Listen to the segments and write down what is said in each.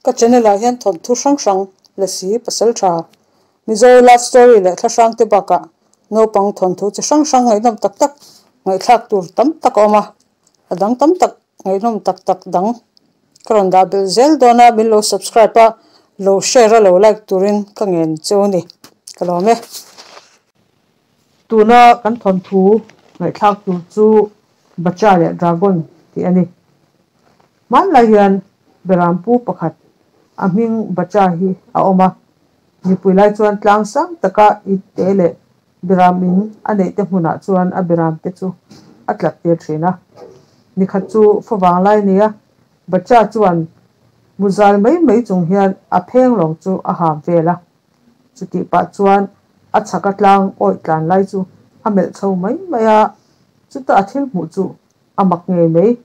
Ka channel ah hian thawnthu hrang hrang, Lasi, Pasaltha, Mizo love story leh thla hrang te bakah naupang thawnthu chi hrang hrang ngaihnawm tak tak ngaihthlak tur tam tak a awm a, a dang tam tak ngaihnawm tak tak dang ka rawn dah belh zel dawn a, min lo subscribe a, lo share a lo like turin ka ngen cheu a ni, ka lawm e. Tuna kan thawnthu ngaihthlak tur chu Bacha leh Dragon tih a ni. Hmanlai hian Berampu pakhat a hming Bacha hi a awm a, mipui lai chuan tlang sang taka it te leh Beram in a neih te hmunah chuan a Beram te chu a tlat tir thin a. Nikhat chu favang lai nia Bacha chuan muzal mai mai chung hian a pheng lawng chu a ham vel a. Chutih pah chuan a chhak a tlang awih tlan lai chu a melh chho mai mai a, chutah a thil hmuh chu a mak ngei mai.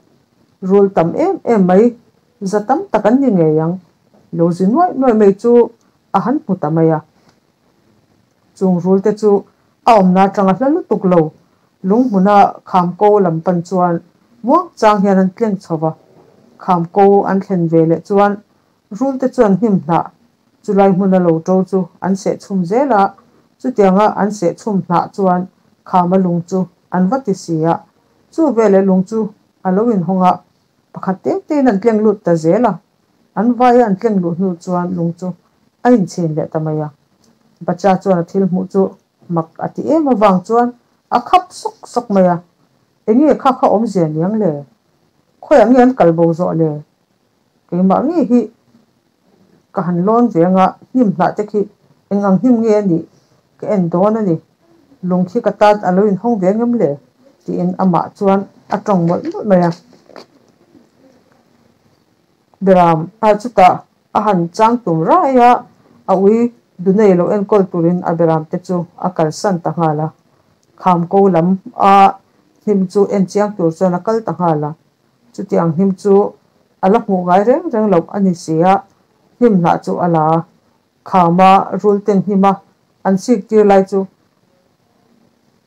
Rul tam em em mai, za tam tak an ni ngei ang. Lo zi nuaih nuaih mai chu a han hmu ta mai a. Chung rul te chu a awmna atanga hla lutuk lo, lunghmuna kham ko lam pan chuan muang chang hian an tleng chho va. Kham ko an thlen ve leh chuan rul te chuan hnim hnah Chulai hmuna lo ṭo chu an seh chhum zel a, chutianga an seh chhum hnah chuan khama lung chu an va ti si a, chu veleh lung chu a lo inhawng a, pakhat te tein an tleng lut ta zel a, an vaia an tleng luh hnu chuan lung chu a inchhin leh ta mai a. Bacha chuan a thil hmuh chu mak a ti em avang chuan a khap sawk sawk mai a, Enge kha kha awmzia niang le? Khawiah nge an kal bo zawh le? Keimah ngei hi ka han lawn ve anga hnim hnah te khi eng ang hnim nge a nih ka en dawn a ni. Lung khi ka tan a lo inhawng ve ngem le? tiin amah chuan a tawng mawlh mawlh mai a. Beram a chutah a han chang tum rai a, a ui Dunei lo enkawl turin a beram te chu a kalsan ta nghal a. Kham ko lam a hnim chu en chiang tur chuan a kal ta nghal a. Chutiang hnim chu a la hmuh ngai reng reng loh a ni si a, hnim hnah chu a la a. Khama rul ten hnima an sik tir lai chu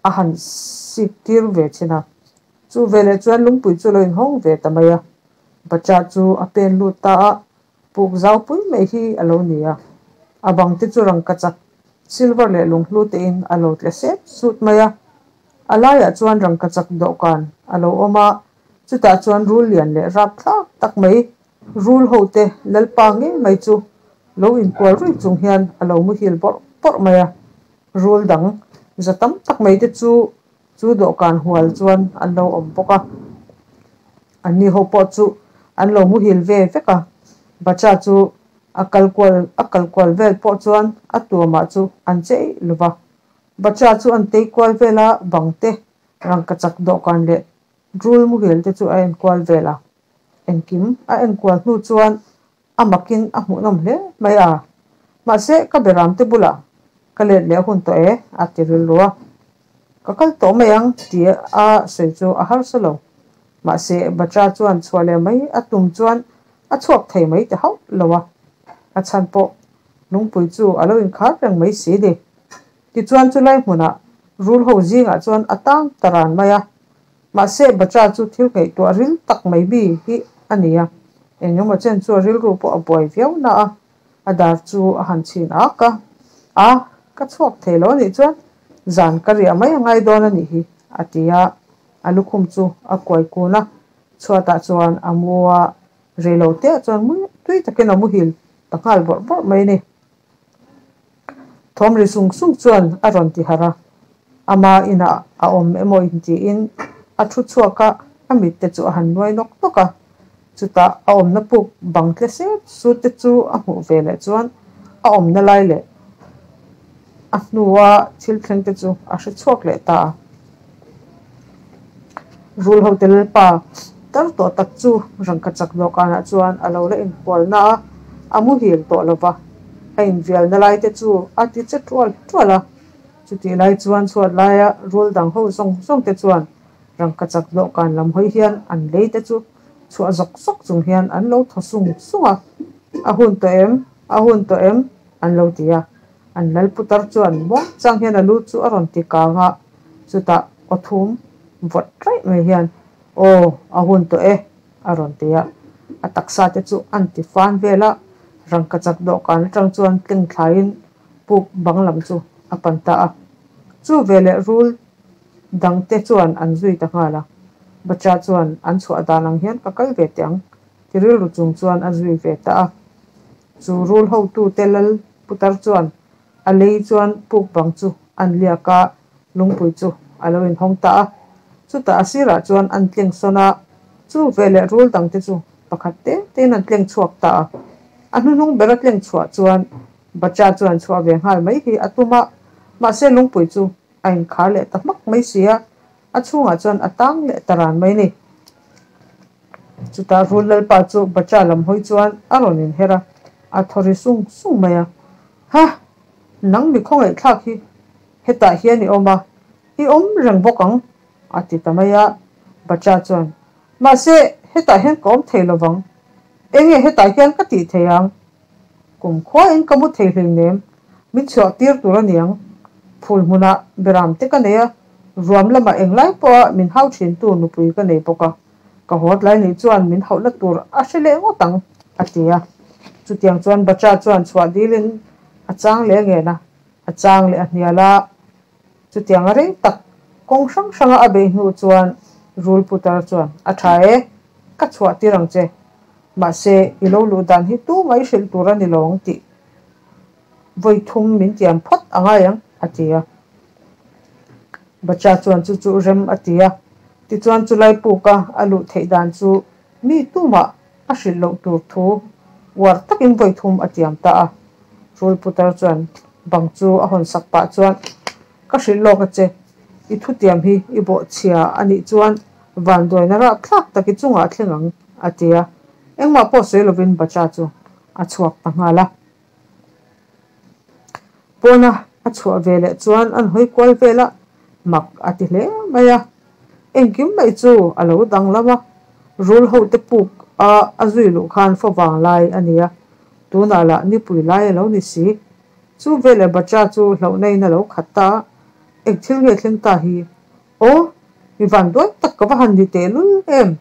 a han sik tir ve thin a. Chu veleh chuan lungpui chu a lo inhawng ve ta mai a. Bacha chu a pen lut ta a, puk zau pui mai hi a lo ni a. A bang te chu rangkachak, silver leh lunghlu tein a lo tle sep sut mai a. A laiah chuan rangkachak dawhkan a lo awm a, chutah chuan rul lian leh rap thlak tak mai rul ho te lalpa ngei mai chu lo inkual ruih chung hian a lo muhil bawrh bawrh mai a. Rul dang za tam tak mai te chu chu dawhkan hual chuan an lo awm bawk a. Anni ho pawh chu an lo muhil ve vek a, Bacha chu a kal kual a kal kual vel pawh chuan a tuamah chu an che eih lo va. Bacha chu an tei kual vel a, bang te, rangkachak dawhkan leh rul muhil te chu a en kual vel a. Engkim a en kual hnu chuan a makin a hmuhnawm hle mai a. Mahse, ka beram te bulah ka let leh hun tawh e, a ti rilru a. Ka kal tawh mai ang ti a sawi chu a harsa lo. Mahse, Bacha chuan chhuah leh mai a tum chuan a chhuak thei mai ta hauh lo a. A chhan pawh Lungpui chu a lo inkhar reng mai si ni. Tichuan chulai hmunah rul ho zingah chuan a tang ta ran mai a. Mahse Bacha chu thil ngaihtuah ril tak mai mi hi a ni a, eng emaw chen chu a rilru pawh a buai viau na a, a dar chu a han chhin ak a. A, ka chhuak thei lo a nih chuan zan ka riah mai a ngai dawn a nih hi, a ti a. A lukhum chu a kuai kun a, chhuatah chuan a mu a, Reilo te ah chuan mui tui takin a muhil ta nghal bawrh bawrh mai a ni. Thawm ri sung sung chuan a rawn ti harh a, ama inah a awm emaw intiin a thu chhuak a, a mit te chu a han nuai nawk nawk a. Chutah a awmna puk bang tle sep sut te chu a hmuh ve leh chuan a awmna lai leh a hnua thil thleng te chu a hre chhuak leh ta a. Rul ho tel pa tar tawh tak chu rangkachak dawhkanah chuan a lo la inkualna a, a muhil tawh lo va, a invialna lai te chu a ti che tual tual a. Chutih lai chuan chhuat laia rul dang ho zawng zawng te chuan rangkachak dawhkan lam hawi hian an lei te chu chhuah zawk zawk chung hian an lo thaw sung sung a, A hun tawh em? A hun tawh em? an lo ti a. An lal putar chuan muang chang hian a lu chu a rawn ti kang a, chutah aw thum vawt raih mai hian, Aw, a hun tawh e, a rawn ti a. A taksa te chu an ti fan vel a, Rangkachak dawhkan atang chuan tleng thlaiin puk bang lam chu a pan ta a. Chu veleh rul dangte chuan an zui ta nghal a. Bacha chuan an chhuah dan ang hian ka kal ve teh ang ti rilru chung chuan a zui ve ta a. Chu rul hotute lal putar chuan a lei chuan puk bang chu an liak a, lungpui chu a lo inhawng ta a. Chutah a sirah chuan an tleng sawn a, chu veleh rul dangte chu pakhat te tein an tleng chhuak ta a. A hnuhnung bera tleng chhuah chuan Bacha chuan chhuah ve nghal mai hi a tum a, mahse lungpui chu a inkhar leh ta hmak mai si a, a chhungah chuan a tang leh ta ran mai ni. Chutah rul lalpa chu Bacha lam hawi chuan a rawn inher a, a thaw ri sung sung mai a, Ha! Nang mi khawngaihthlak hi hetah hian i awm a, i awm reng bawk ang, a ti ta mai a. Bacha chuan, Mahse, hetah hian ka awm thei lo vang. Enge hetah hian ka tih thei ang? Kum khuain ka mu thei hleinem, min chhuah tir tur a niang. Phul hmunah beram te ka nei a, ruam lamah englai pawha min hau thintu nupui ka nei bawk a, ka hawt lai nih chuan min hauhna tur a hre leh ngawt ang, a ti a. Chutiang chuan Bacha chuan chhuah dilin a chang leh a ngen a, a chang leh a hnial a. Chutiang a rei tak kawng hrang hranga a beih hnu chuan rul putar chuan, A tha e, ka chhuah tir ang che. Mahse, i lo luh dan hi tumah i hrilh tur a ni lo ang tih vawi thum min tiam phawt a ngai ang, a ti a. Bacha chuan chu chu rem a ti a. Tichuan chulai puka a luh theih dan chu mi tumah a hrilh loh tur thu uar takin vawi thum a tiam ta a. Rul putar chuan bang chu a hawn sak pah chuan, Ka hrilh lawk a che, i thutiam hi i bawhchhia a nih chuan vanduaina rapthlak tak i chungah a thleng ang, a ti a. Engmah pawh sawi lovin Bacha chu a chhuak ta nghal a. Pawna a chhuah ve leh chuan an hawi kual vel a, mak a ti hle mai a. Engkim mai chu a lo danglam a, rul hote puk a a zui luh khan fo vang lai a ni a, tunah lah nipui lai a lo ni si. Chu veleh Bacha chu hlauhna in a lo khat ta a, eng thil nge thleng ta hi? Aw, mi vanduai tak ka va han ni tehlul em?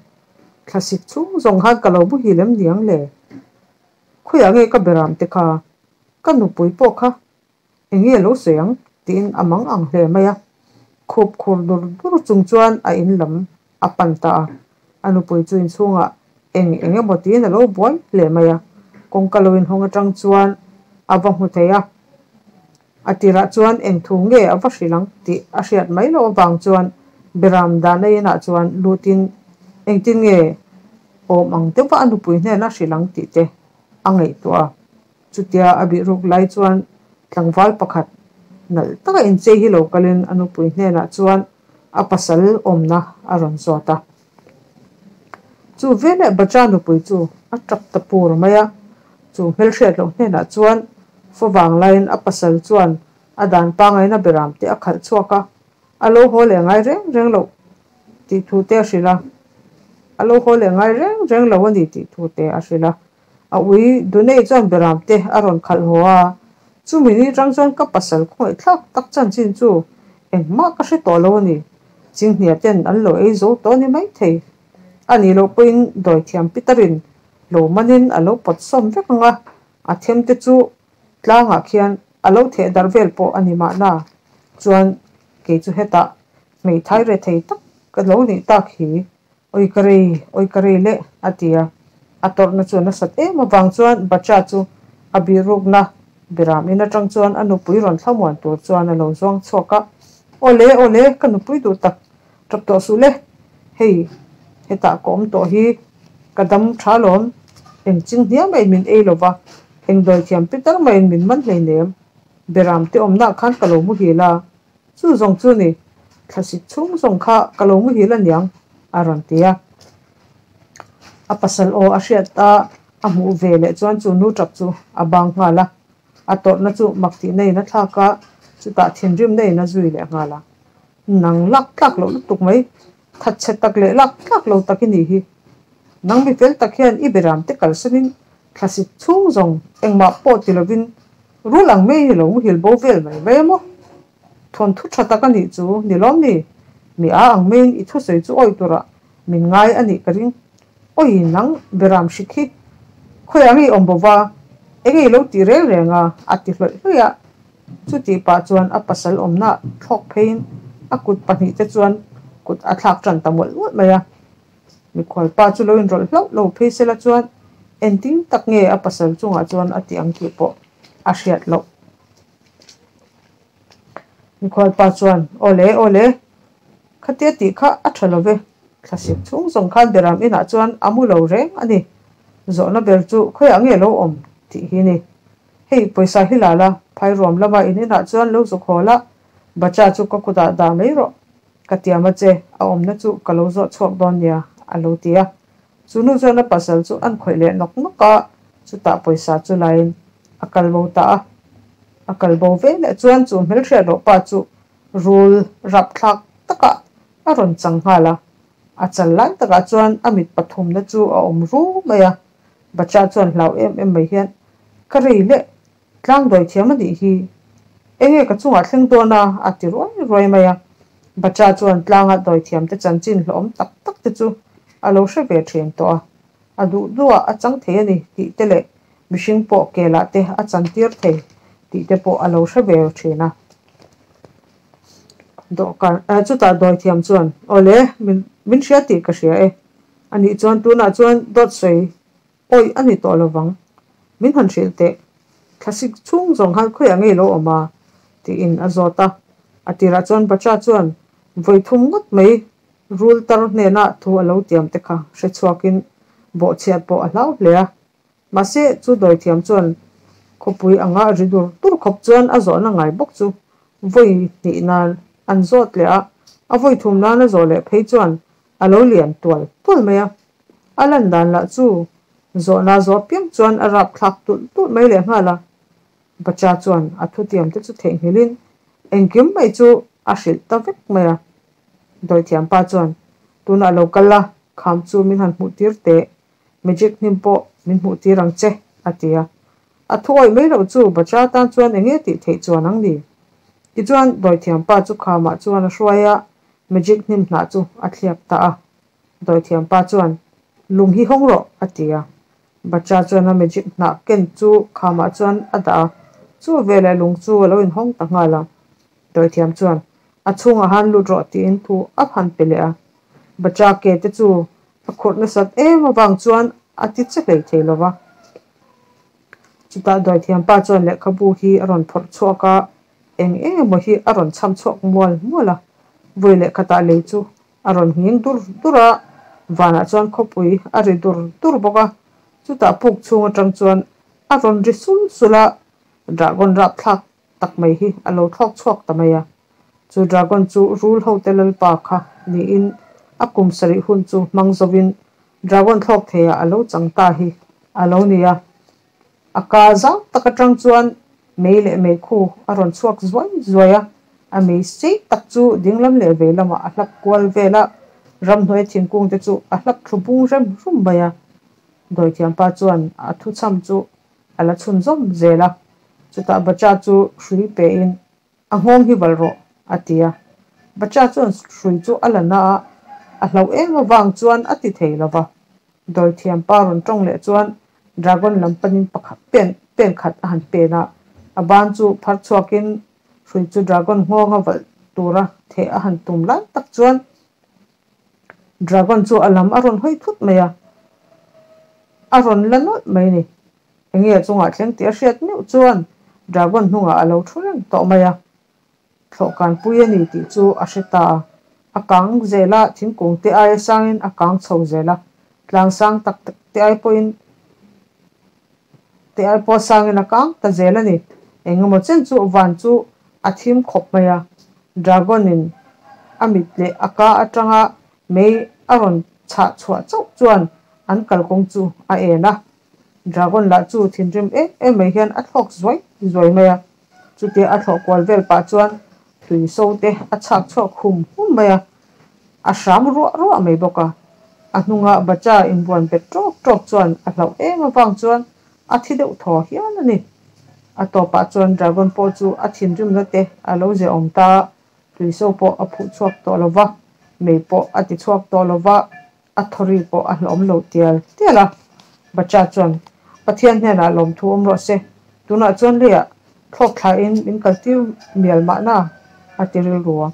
Thlasik chhung zawng khan ka lo muhil em niang le? Khawiah nge ka beram te kha? Ka nupui pawh kha eng nge lo sawi ang? tiin a mang ang hle mai a. Khup khur dur dur chung chuan a in lam a pan ta a. A nupui chu inchhungah eng eng emaw tiin a lo buai hle mai a. Kawngka lo inhawng atang chuan a va hmu thei a. A tirah chuan eng thu nge a va hrilh ang tih a hriat mai loh avang chuan beram dahna inah chuan lutin engtin nge awm ang deuha a nupui hnena hrilh ang tih te a ngaihtuah a. Chutia a bih ruk lai chuan tlangval pakhat nalh taka inchei hi lo kalin a nupui hnenah chuan a pasal awmna a rawn zawt a. Chu veleh Bacha nupui chu a tap ta pur mai a, chu hmelhriat loh hnenah chuan favang laiin a pasal chuan a dan pangaina beram te a khalh chhuak a, a lo haw leh ngai reng reng loh tih thu te a hrilh a, a lo haw leh ngai reng reng lo a ni tih thu te a hrilh a. A ui Dunei chuan beram te a rawn khalh haw a, chumi ni tang chuan ka pasal khawngaihthlak tak chanchin chu engmah ka hre tawh lo a ni. Chinghnia ten an lo ei zo tawh a ni maithei. A nih loh pawhin dawithiam Peterin lo manin a lo pawt sawm vek ang a, a them te chu tlangah khian a lo theh darh vel pawh a ni mahna. Chuan kei chu hetah hmeithai rethei tak ka lo nih tak hi. Oi ka rei, oi ka rei le, a ti a. A tawrhna chu a nasat em avang chuan Bacha chu a bihrukna Biram in atang chuan a nupui rawn thlamuan tur chuan a lo zuang chhuak a. Awle, awle, ka nupui duh tak, tap tawh suh le. Hei, hetah ka awm tawh hi, ka dam tha lawm. Eng ching hniam maiin min ei lova, eng dawithiam pitar maiin min man hleinem. Biram te awmnaah khan ka lo muhil a. Chu zawng chu ni, thlasik chhung zawng kha ka lo muhil a niang, a rawn ti a. A pasal aw a hriat a, a hmuh ve leh chuan chu nu tap chu a bang nghal a. A tawrhna chu mak tihna in a thlak a, chutah thinrimna in a zui leh nghal a. Nang lak tlak loh lutuk mai, thatchhe tak leh lak tlak lo tak i nih hi. Nang mi fel tak hian i beram te kalsanin thlasik chhung zawng engmah pawh ti lovin Rul ang mai ni lo muhil bo vel mai mai a maw? Thawnthu tha tak a nih chu ni lawm ni? Mi a ang maiin i thusawi chu awi turah min ngai a nih ka ring. Awi nang Beram hrik hi khawiah nge i awm bo va? Enge i lo tih reng reng a? a ti hlawih hlawih a. Chutih pah chuan a pasal awmna thlawk pheiin a kut pahnihte chuan kut a thlak tan ta mawlh mawlh mai a. Mikhual pa chu lo inrawlh hlauh lo phei sela chuan engtin tak nge a pasal chungah chuan a tih ang tih pawh a hriat loh. Mikhual pa chuan, Aw le, aw le, khatia tih kha a tha lo ve, thlasik chhung zawng khan beram inah chuan a mu lo reng a ni. Zawhna ber chu khawiah nge lo awm tih hi ni. Hei, pawisa hi la la, phairuam lama in inah chuan lo zuk haw la, bacha chu ka kutah dah mai rawh. Ka tiam a che, a awmna chu ka lo zawh chhuak dawn nia, a lo ti a. Chu nu chuan a pasal chu an khawih leh nawk nawk a, chutah pawisa chu laiin a kal bo ta a. A kal bo ve leh chuan chu hmelhriat loh pa chu rul rapthlak takah a rawn chang nghal a. A chal lai takah chuan a mit pathumna chu a awm ru mai a. Bacha chuan hlau em em mai hian, Ka rei leh, tlang dawi thiam a nih hi. Enge ka chungah thleng dawn a? a ti ruai ruai mai a. Bacha chuan tlanga dawi thiamte chanchin hlawhawm tak tak te chu a lo hre ve thin tawh a. A duh duhah a chang thei a ni tih te leh mihring pawh kelah te a chantir thei tih te pawh a lo hre ve thin a. Dawhkan chutah dawithiam chuan, Awle, min min hria tih ka hria e. Anih chuan tunah chuan dawt sawi awih a ni tawh lovang. Min han hrilh teh. Thlasik chhung zawng khan khawiah ngei lo awm a? tiin a zawt a. A tirah chuan Bacha chuan vawi thum ngawt mai rul tar hnena thu a lo tiam te kha hre chhuakin bawhchhiat pawh a hlau hle a. Mahse, chu dawithiam chuan khawpui anga ri dur dur khawp chuan a zawhna ngai bawk chu vawi hnih nan an zawt leh a, a vawi thum nan a zawh leh phei chuan a lo lian tual tual mai a. A lan dan lah chu zawhna zawh piang chuan a rap thlak tulh tulh mai leh nghal a. Bacha chuan a thutiam te chu theihnghilhin engkim mai chu a hrilh ta vek mai a. Dawithiam pa chuan, Tunah lo kal la, kham chu min han hmuh tir teh. Magic hnim pawh min hmuh tir ang che, a ti a. A thu awih mai loh chu Bacha tan chuan eng nge tih theih chuan ang ni? Tichuan dawithiam pa chu khamah chuan a hruai a, magic hnim hnah chu a thliak ta a. Dawithiam pa chuan, Lung hi hawng rawh, a ti a. Bacha chuan a magic hnah ken chu khamah chuan a dah a, chu veleh lung chu a lo inhawng ta nghal a. Dawithiam chuan, A chhungah han lut rawh tiin thu a han pe leh a. Bacha ke te chu a khurh nasat em avang chuan a ti che hlei thei lo va. Chutah dawithiam pa chuan lehkhabu hi a rawn phawrh chhuak a, eng eng emaw hi a rawn chham chhuak mual mual a. Vawi lehkhatah lei chu a rawn nghing dur dur a, vanah chuan khawpui a ri dur dur bawk a. Chutah puk chhung atang chuan a rawn ri sul sul a, dragon rapthlak tak mai hi a lo thlawk chhuak ta mai a. Chu dragon chu rul hote lalpa kha niin a kum sarih hun chu hmang zovin dragon thlawk theiah a lo chang ta hi a lo ni a. A ka zau tak atang chuan mei leh meikhu a rawn chhuak zuai zuai a, a mei sei tak chu dinglam leh vei lamah a hlap kual vel a, ramhnuai thingkung te chu a hlap thlu bung rem rum mai a. Dawithiampa chuan a thuchham chu a la chhunzawm zel a, chutah Bacha chu hrui pein A nghawng hi valh rawh, a ti a. Bacha chuan hrui chu a la na a, a hlauh em avang chuan a ti thei lo va. Dawithiam pa rawn tawng leh chuan dragon lam panin pakhat pen pen khat a han pen a, a ban chu phar chhuakin hrui chu dragon nghawnga valh tura theh a han tum lai tak chuan dragon chu a lam a rawn hawi thut mai a, a rawn la nawlh mai a ni. Enge a chungah thleng tih a hriat meuh chuan dragon hnungah a lo thu reng tawh mai a, thlawhkan pui a ni tih chu a hre ta a. A kang zel a, thingkung te aia sangin a kang chho zel a, tlang sang tak tak te ai pawhin te ai pawh sangin a kang ta zel a ni. Engemaw chen chu van chu a thim khawp mai a, dragon in a mit leh a ka atanga mei a rawn chhah chhuah chauh chuan an kalkawng chu a en a. Dragon lah chu thinrim em em mai hian a thlawk zuai zuai mai a, chutia a thlawh kual vel pah chuan tui so te a chhak chhuak hum hum mai a, a hram ruah ruah mai bawk a. A hnunga Bacha inbuan bet tawk tawk chuan a hlauh em avang chuan a thi deuh thaw hial a ni. A tawpah chuan Dragon pawh chu a thinrimna te a lo zehawm ta a, tui so pawh a phuh chhuak tawh lo va, mei pawh a ti chhuak tawh lo va, A thawri pawh a hlawm lo tial tial a, Bacha chuan Pathian hnenah lawmthu awm rawh se, tunah chuan leiah thlawk thlain min kaltir mial mahna, a ti rilru a.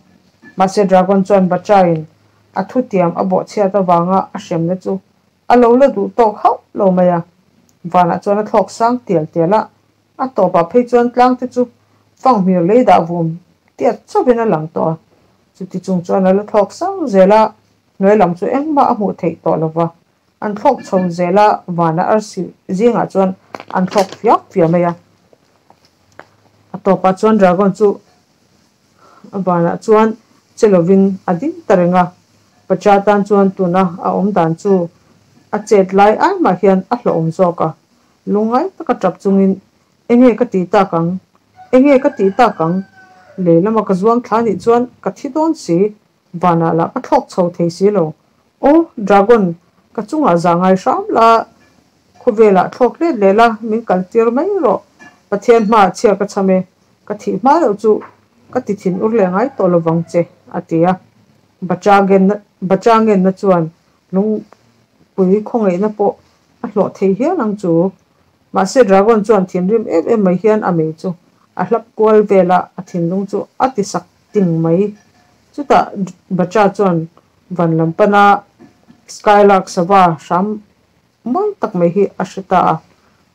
Mahse Dragon chuan Bacha-in a thutiam a bawhchhiat avanga a hremna chu a lo la duh tawk hauh lo mai a. Vanah chuan a thlawk sang tial tial a, a tawpah phei chuan tlangte chu fanghmir lei dah vum tiat chauhin a lang tawh a. Chuti chung chuan a la thlawk sang zel a, hnuai lam chu engmah a hmuh theih tawh lo va. An thlawk chho zel a, vana arsi zingah chuan an thlawk fiam fiam mai a. A tawpah chuan dragon chu vanah chuan che lovin a ding ta reng a. Pacha tan chuan tuna a awm dan chu a chet lai ai mah hian a hlawhawm zawk a. Lungngai taka tap chungin, Enge ka tih tak ang? Enge ka tih tak ang? Lei lama ka zuang thla nih chuan ka thi dawn si, vanah lah ka thlawk chho thei si lo. Aw, Dragon, ka chungah zah ngai hram la, khawvelah thlawk let leh la, min kal tir mai rawh. Pathian hmaah chhia ka cham e, ka thih hma loh chu ka ti thin ur leh ngai tawh lovang che, a ti a. Bacha ngenna chuan lungpui khawngaihna pawh a hlawh thei hial ang chu. Mahse Dragon chuan thinrim em em mai hian a mei chu a hlap kual vel a, a thinlung chu a ti sak ting mai. Chutah Bacha chuan van lam pana Skylark sava hram mawi tak mai hi a hre ta a.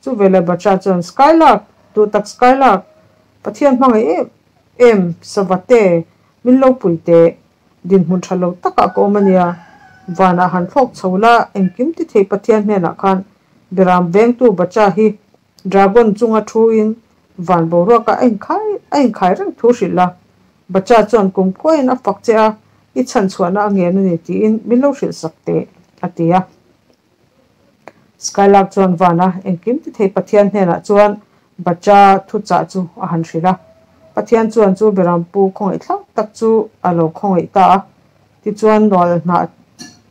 Chuveleh Bacha chuan, Skylark! Duh tak Skylark! Pathian hmangaih em em sava te min lo pui teh. Dinhmun tha lo takah ka awm a nia. Vanah han thlawk chho la, engkim ti thei Pathian hnenah khan Beram vengtu Bacha hi Dragon chunga thuin van boruaka a inkhai a inkhai reng thu hrilh a. Bacha chuan kum khuaiin a fak che a, i chhan chhuahna a ngen a ni tiin min lo hrilh sak teh, a ti a. Skylark chuan vana engkim ti thei Pathian hnenah chuan Bacha thuchah chu a han hrilh a. Pathian chuan chu Berampu khawngaihthlak tak chu a lo khawngaih ta a. Tichuan nual hnah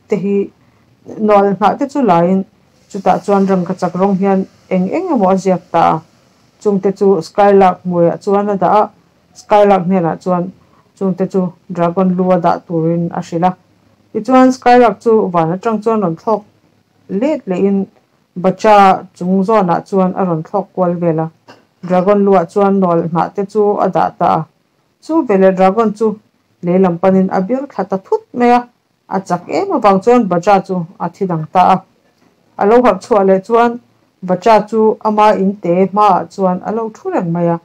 te hi nual hnah te chu laiin chutah chuan rangkachak rawng hian eng eng emaw a ziak ta a. Chungte chu Skylark hmuiah chuan a dah a, Skylark hnenah chuan chungte chu Dragon lu a dah turin a hrilh a. Tichuan Skylark chu van atang chuan rawn thlawk let lehin Bacha chung zawnah chuan a rawn thlawk kual vel a. Dragon luah chuan nual hnah te chu a dah ta a. Chu veleh Dragon chu lei lam panin a bir thla ta thut mai a, a chak em avang chuan Bacha chu a thi dang ta a. A lo harh chhuah leh chuan Bacha chu ama in te hmaah chuan a lo thu reng mai a,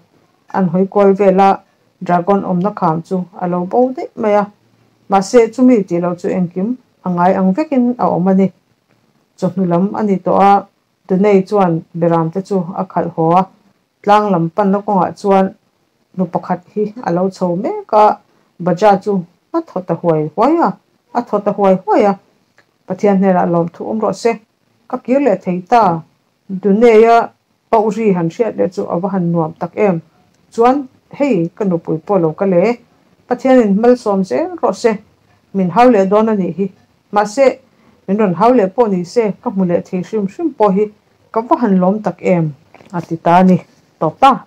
an hawi kual vel a, Dragon awmna kham chu a lo bo daih mai a. Mahse chumi tih loh chu engkim a ngai ang vekin a awm a ni. Chawhnu lam a ni tawh a, Dunei chuan Beramte chu a khalh haw a, Tlang lam panna kawngah chuan nu pakhat hi a lo chho mek a, Baja chu a thaw ta huai huai a, a thaw ta huai huai a. Pathian hnenah lawmthu awm rawh se, ka kir leh thei ta. Duneia pauh ri han hriat leh chu a va han nuam tak em. Chuan hei ka nupui pawh lo ka le, Pathianin malsawm zel rawh se, min hau leh dawn a nih hi. Mahse, min rawn hau leh pawh ni se, ka hmu leh thei hrim hrim pawh hi Ka va han lawm tak em? A ti ta a ni. Tawp ta.